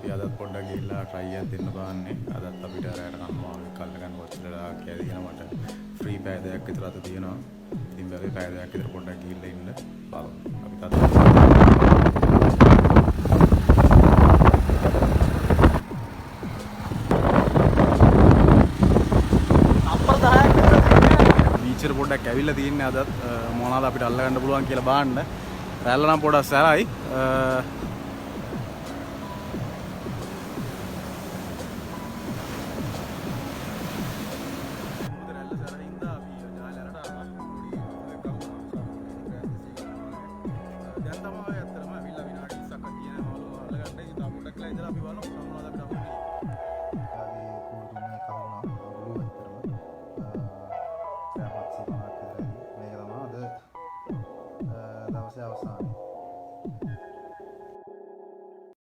අපි අදත් පොඩ්ඩක් ගිහිල්ලා try එකක් දෙන්න බලන්නේ. අදත් අපිට රැයට කන්න මාළුවෙක් අල්ලගන්න කොච්චර වෙලාවක් යයිද කියලා. මට ෆ්‍රී පැය දෙකක් විතර අත තියෙනවා. ඉතින් බැලුවේ පැය දෙකක් විතර පොඩ්ඩක් ගිහිල්ලා ඉන්න බලමු. අපි තත් අප්පර 10ක් විතර තියෙනවා. බීච් එකට පොඩ්ඩක් ඇවිල්ලා තියෙන්නේ අදත් මොනවාද අපිට අල්ලගන්න පුළුවන් කියලා බලන්න. රැල්ල නම් පොඩක් සැරයි. රැල්ල සැර හින්දා අපි ජාලේ අරට ආවා. දැන් තමයි ඇත්තටම ඇවිල්ලා විනාඩි 20ක් තියෙන මාළු අල්ලගන්න. ඉතින් තව පොඩ්ඩක් වෙලා ඉඳලා අපි බලමු මොනවද අපිට හම්බෙන්නේ.